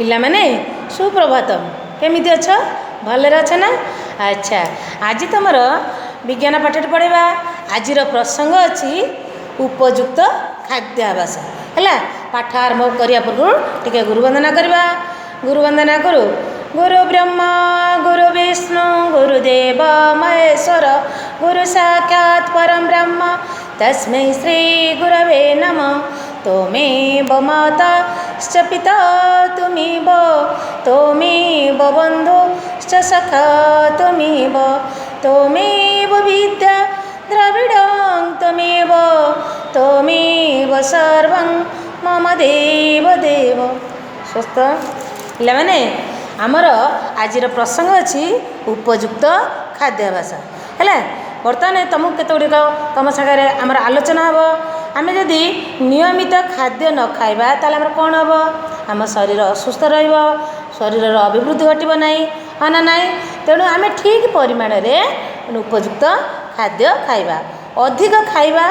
ପିଲାମାନେ ସୁପ୍ରଭାତ। କେମିତି ଅଛ? ଭଲରେ ଅଛ ନା? ଆଚ୍ଛା, ଆଜି ତୁମର ବିଜ୍ଞାନ ପାଠଟି ପଢ଼ିବା। ଆଜିର ପ୍ରସଙ୍ଗ ଅଛି ଉପଯୁକ୍ତ ଖାଦ୍ୟାଭ୍ୟାସ। ହେଲା, ପାଠ ଆରମ୍ଭ କରିବା ପୂର୍ବରୁ ଟିକେ ଗୁରୁବନ୍ଦନା କରିବା। ଗୁରୁବନ୍ଦନା କରୁ। ଗୁରୁ ବ୍ରହ୍ମା ଗୁରୁ ବିଷ୍ଣୁ ଗୁରୁଦେବ ମହେଶ୍ୱର, ଗୁରୁ ସାକ୍ଷାତ ପରମ ବ୍ରହ୍ମ, ତସ୍ମୈ ଶ୍ରୀ ଗୁରବେ ନମଃ। ତ୍ୱମେବ ମାତା ଶ୍ଚ ପିତା ତୁମେବ, ତ୍ୱମେବ ବନ୍ଧୁଶ୍ଚ ସଖା ତୁମେବ, ତ୍ୱମେବ ବିଦ୍ୟା ଦ୍ରବିଡ଼ଂ ତ୍ୱମେବ, ତ୍ୱମେବ ସର୍ବଂ ମମ ଦେବ ଦେବ। ସୁସ୍ଥ ପିଲାମାନେ, ଆମର ଆଜିର ପ୍ରସଙ୍ଗ ଅଛି ଉପଯୁକ୍ତ ଖାଦ୍ୟାଭ୍ୟାସ। ହେଲା, ବର୍ତ୍ତମାନ ତୁମକୁ କେତେ ଗୁଡ଼ିକ ତୁମ ସାଙ୍ଗରେ ଆମର ଆଲୋଚନା ହେବ। ଆମେ ଯଦି ନିୟମିତ ଖାଦ୍ୟ ନ ଖାଇବା, ତାହେଲେ ଆମର କ'ଣ ହେବ? ଆମ ଶରୀର ଅସୁସ୍ଥ ରହିବ, ଶରୀରର ଅଭିବୃଦ୍ଧି ଘଟିବ ନାହିଁ, ହଁ ନା ନାହିଁ? ତେଣୁ ଆମେ ଠିକ୍ ପରିମାଣରେ ଉପଯୁକ୍ତ ଖାଦ୍ୟ ଖାଇବା। ଅଧିକ ଖାଇବା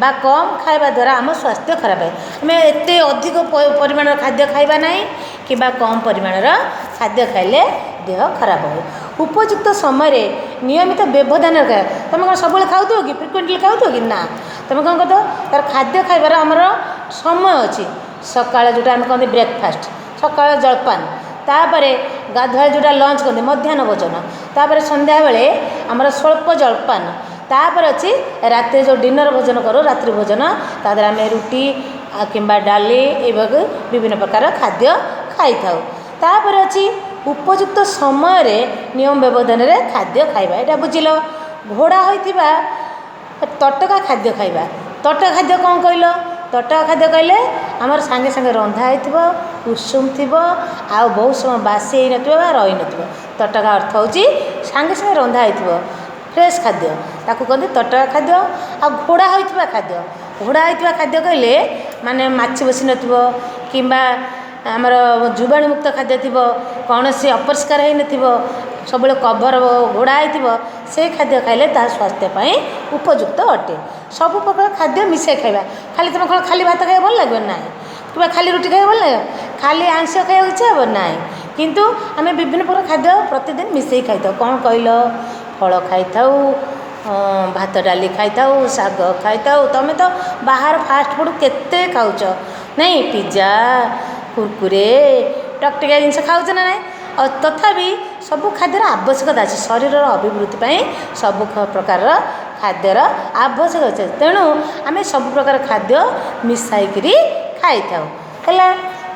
ବା କମ୍ ଖାଇବା ଦ୍ୱାରା ଆମ ସ୍ୱାସ୍ଥ୍ୟ ଖରାପ ହୁଏ। ଆମେ ଏତେ ଅଧିକ ପରିମାଣର ଖାଦ୍ୟ ଖାଇବା ନାହିଁ କିମ୍ବା କମ୍ ପରିମାଣର ଖାଦ୍ୟ ଖାଇଲେ ଦେହ ଖରାପ ହେବ। ଉପଯୁକ୍ତ ସମୟରେ ନିୟମିତ ବ୍ୟବଧାନରେ ଖାଇବା। ତୁମେ କ'ଣ ସବୁବେଳେ ଖାଉଥିବ କି? ଫ୍ରିକୁଏଣ୍ଟଲି ଖାଉଥିବ କି? ନା। ତୁମେ କ'ଣ କରୁଥିବ? ତାର ଖାଦ୍ୟ ଖାଇବାର ଆମର ସମୟ ଅଛି। ସକାଳେ ଯେଉଁଟା ଆମେ କହନ୍ତି ବ୍ରେକଫାଷ୍ଟ, ସକାଳ ଜଳପାନ, ତାପରେ ଗାଧୁଆଳେ ଯେଉଁଟା ଲଞ୍ଚ କହନ୍ତି, ମଧ୍ୟାହ୍ନ ଭୋଜନ, ତାପରେ ସନ୍ଧ୍ୟାବେଳେ ଆମର ସ୍ୱଳ୍ପ ଜଳପାନ, ତାପରେ ଅଛି ରାତିରେ ଯେଉଁ ଡିନର ଭୋଜନ କରୁ, ରାତ୍ରି ଭୋଜନ, ତା ଦେହରେ ଆମେ ରୁଟି କିମ୍ବା ଡାଲି ଏଇଭାବେ ବିଭିନ୍ନ ପ୍ରକାର ଖାଦ୍ୟ ଖାଇଥାଉ। ତାପରେ ଅଛି ଉପଯୁକ୍ତ ସମୟରେ ନିୟମ ବ୍ୟବଧାନରେ ଖାଦ୍ୟ ଖାଇବା। ଏଇଟା ବୁଝିଲ? ଘୋଡ଼ା ହୋଇଥିବା ତଟକା ଖାଦ୍ୟ ଖାଇବା। ତଟକା ଖାଦ୍ୟ କ'ଣ କହିଲ? ତଟକା ଖାଦ୍ୟ କହିଲେ ଆମର ସାଙ୍ଗେ ସାଙ୍ଗେ ରନ୍ଧା ହେଇଥିବ, ଉଷୁମ ଥିବ ଆଉ ବହୁତ ସମୟ ବାସି ହେଇନଥିବ ବା ରହିନଥିବ। ତଟକା ଅର୍ଥ ହେଉଛି ସାଙ୍ଗେ ସାଙ୍ଗେ ରନ୍ଧା ହେଇଥିବ, ଫ୍ରେଶ୍ ଖାଦ୍ୟ, ତାକୁ କହନ୍ତି ତଟକା ଖାଦ୍ୟ। ଆଉ ଘୋଡ଼ା ହୋଇଥିବା ଖାଦ୍ୟ, ଘୋଡ଼ା ହୋଇଥିବା ଖାଦ୍ୟ କହିଲେ ମାନେ ମାଛି ବସିନଥିବ କିମ୍ବା ଆମର ଜୀବାଣୁମୁକ୍ତ ଖାଦ୍ୟ ଥିବ, କୌଣସି ଅପରିଷ୍କାର ହେଇନଥିବ, ସବୁବେଳେ କଭର ଘୋଡ଼ା ହେଇଥିବ, ସେ ଖାଦ୍ୟ ଖାଇଲେ ତାହା ସ୍ୱାସ୍ଥ୍ୟ ପାଇଁ ଉପଯୁକ୍ତ ଅଟେ। ସବୁ ପ୍ରକାର ଖାଦ୍ୟ ମିଶାଇ ଖାଇବା। ଖାଲି ତୁମେ କ'ଣ ଖାଲି ଭାତ ଖାଇବାକୁ ଭଲ ଲାଗିବ? ନାହିଁ। କିମ୍ବା ଖାଲି ରୁଟି ଖାଇବାକୁ ଭଲ ଲାଗିବ? ଖାଲି ଆଇଁଷ ଖାଇବାକୁ ଇଚ୍ଛା ହେବ? ନାହିଁ। କିନ୍ତୁ ଆମେ ବିଭିନ୍ନ ପ୍ରକାର ଖାଦ୍ୟ ପ୍ରତିଦିନ ମିଶାଇ ଖାଇଥାଉ। କ'ଣ କହିଲ? ଫଳ ଖାଇଥାଉ, ଭାତ ଡାଲି ଖାଇଥାଉ, ଶାଗ ଖାଇଥାଉ। ତୁମେ ତ ବାହାର ଫାଷ୍ଟଫୁଡ଼ କେତେ ଖାଉଛ ନାଇଁ? ପିଜା, କୁରକୁରେ, ଟକଟକିଆ ଜିନିଷ ଖାଉଛ ନା ନାହିଁ? ଆଉ ତଥାପି ସବୁ ଖାଦ୍ୟର ଆବଶ୍ୟକତା ଅଛି। ଶରୀରର ଅଭିବୃଦ୍ଧି ପାଇଁ ସବୁ ପ୍ରକାରର ଖାଦ୍ୟର ଆବଶ୍ୟକ ଅଛି। ତେଣୁ ଆମେ ସବୁ ପ୍ରକାର ଖାଦ୍ୟ ମିଶାଇକିରି ଖାଇଥାଉ। ହେଲା,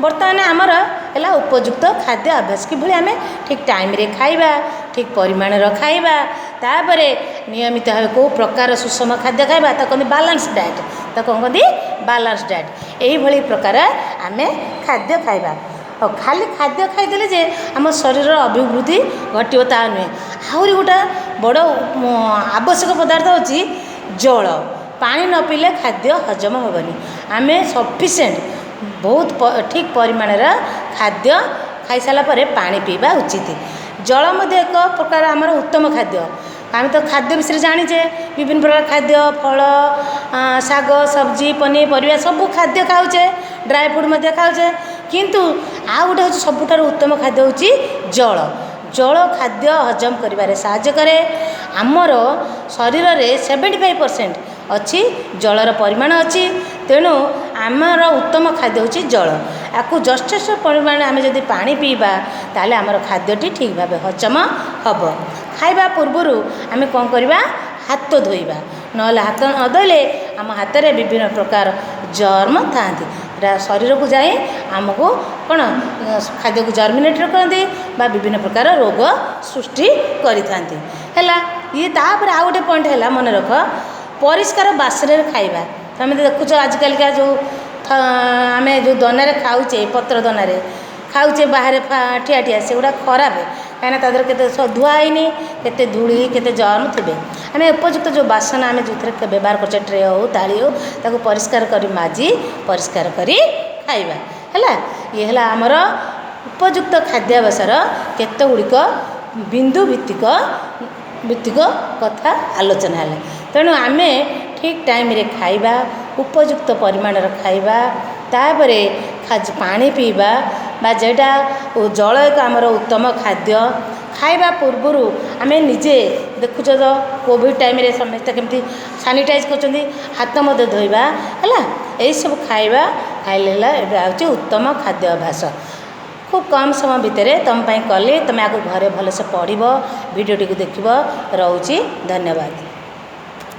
ବର୍ତ୍ତମାନ ଆମର ହେଲା ଉପଯୁକ୍ତ ଖାଦ୍ୟ ଅଭ୍ୟାସ। କିଭଳି ଆମେ ଠିକ୍ ଟାଇମ୍ରେ ଖାଇବା, ଠିକ୍ ପରିମାଣର ଖାଇବା, ତାପରେ ନିୟମିତ ଭାବେ କେଉଁ ପ୍ରକାର ସୁଷମ ଖାଦ୍ୟ ଖାଇବା, ତାକୁ କହନ୍ତି ବାଲାନ୍ସ ଡାଏଟ୍। ତାକୁ କ'ଣ କହନ୍ତି? Balance diet. ଏଇଭଳି ପ୍ରକାର ଆମେ ଖାଦ୍ୟ ଖାଇବା। ଆଉ ଖାଲି ଖାଦ୍ୟ ଖାଇଦେଲେ ଯେ ଆମ ଶରୀରର ଅଭିବୃଦ୍ଧି ଘଟିବ ତାହା ନୁହେଁ। ଆହୁରି ଗୋଟେ ବଡ଼ ଆବଶ୍ୟକ ପଦାର୍ଥ ହେଉଛି ଜଳ। ପାଣି ନ ପିଇଲେ ଖାଦ୍ୟ ହଜମ ହେବନି। ଆମେ ସଫିସିଏଣ୍ଟ ବହୁତ ଠିକ୍ ପରିମାଣର ଖାଦ୍ୟ ଖାଇସାରିଲା ପରେ ପାଣି ପିଇବା ଉଚିତ। ଜଳ ମଧ୍ୟ ଏକ ପ୍ରକାର ଆମର ଉତ୍ତମ ଖାଦ୍ୟ। ଆମେ ତ ଖାଦ୍ୟ ବିଷୟରେ ଜାଣିଛେ, ବିଭିନ୍ନ ପ୍ରକାର ଖାଦ୍ୟ, ଫଳ, ଶାଗ, ସବଜି, ପନିପରିବା ସବୁ ଖାଦ୍ୟ ଖାଉଛେ, ଡ୍ରାଏ ଫ୍ରୁଟ୍ ମଧ୍ୟ ଖାଉଛେ। କିନ୍ତୁ ଆଉ ଗୋଟିଏ ହେଉଛି ସବୁଠାରୁ ଉତ୍ତମ ଖାଦ୍ୟ ହେଉଛି ଜଳ। ଜଳ ଖାଦ୍ୟ ହଜମ କରିବାରେ ସାହାଯ୍ୟ କରେ। ଆମର ଶରୀରରେ 75% ଅଛି ଜଳର ପରିମାଣ ଅଛି। ତେଣୁ ଆମର ଉତ୍ତମ ଖାଦ୍ୟ ହେଉଛି ଜଳ। ଆକୁ ଯଥେଷ୍ଟ ପରିମାଣରେ ଆମେ ଯଦି ପାଣି ପିଇବା, ତାହେଲେ ଆମର ଖାଦ୍ୟଟି ଠିକ୍ ଭାବେ ହଜମ ହେବ। ଖାଇବା ପୂର୍ବରୁ ଆମେ କ'ଣ କରିବା? ହାତ ଧୋଇବା। ନହେଲେ ହାତ ନ ଧୋଇଲେ ଆମ ହାତରେ ବିଭିନ୍ନ ପ୍ରକାର ଜର୍ମ ଥାଆନ୍ତି। ଏଇଟା ଶରୀରକୁ ଯାଇ ଆମକୁ କ'ଣ ଖାଦ୍ୟକୁ ଜର୍ମିନେଟ୍ କରନ୍ତି ବା ବିଭିନ୍ନ ପ୍ରକାର ରୋଗ ସୃଷ୍ଟି କରିଥାନ୍ତି। ହେଲା ଇଏ। ତାପରେ ଆଉ ଗୋଟେ ପଏଣ୍ଟ ହେଲା, ମନେ ରଖ, ପରିଷ୍କାର ବାସନରେ ଖାଇବା। ତମେ ତ ଦେଖୁଛ ଆଜିକାଲିକା ଯେଉଁ ଆମେ ଯେଉଁ ଦନାରେ ଖାଉଛେ, ପତ୍ର ଦନାରେ ଖାଉଛେ, ବାହାରେ ଠିଆ ଠିଆ, ସେଗୁଡ଼ା ଖରାପ। କାହିଁକିନା ତା ଦେହରେ କେତେ ଧୁଆ ହେଇନି, କେତେ ଧୂଳି, କେତେ ଜର୍ମ ଥିବେ। ଆମେ ଉପଯୁକ୍ତ ଯେଉଁ ବାସନ ଆମେ ଯେଉଁଥିରେ ବ୍ୟବହାର କରୁଛେ, ଟ୍ରେ ହେଉ, ଥାଳି ହେଉ, ତାକୁ ପରିଷ୍କାର କରି ମାଜି ପରିଷ୍କାର କରି ଖାଇବା। ହେଲା, ଇଏ ହେଲା ଆମର ଉପଯୁକ୍ତ ଖାଦ୍ୟାଭ୍ୟାସର କେତେ ଗୁଡ଼ିକ ବିନ୍ଦୁ ଭିତ୍ତିକ କଥା ଆଲୋଚନା ହେଲା। ତେଣୁ ଆମେ ଠିକ୍ ଟାଇମ୍ରେ ଖାଇବା, ଉପଯୁକ୍ତ ପରିମାଣର ଖାଇବା, ତା'ପରେ ପାଣି ପିଇବା ବା ଯେଉଁଟା ଜଳ ଏକ ଆମର ଉତ୍ତମ ଖାଦ୍ୟ। ଖାଇବା ପୂର୍ବରୁ ଆମେ ନିଜେ ଦେଖୁଛ ତ କୋଭିଡ଼ ଟାଇମ୍ରେ ସମସ୍ତେ କେମିତି ସାନିଟାଇଜ କରୁଛନ୍ତି, ହାତ ମଧ୍ୟ ଧୋଇବା ହେଲା। ଏହିସବୁ ଖାଇବା ଖାଇଲେ ହେଲା ଏଇଟା ହେଉଛି ଉତ୍ତମ ଖାଦ୍ୟ ଅଭ୍ୟାସ। ଖୁବ କମ ସମୟ ଭିତରେ ତୁମ ପାଇଁ କଲି। ତୁମେ ଆକୁ ଘରେ ଭଲସେ ପଢ଼ିବ, ଭିଡ଼ିଓଟିକୁ ଦେଖିବ। ରହୁଛି, ଧନ୍ୟବାଦ।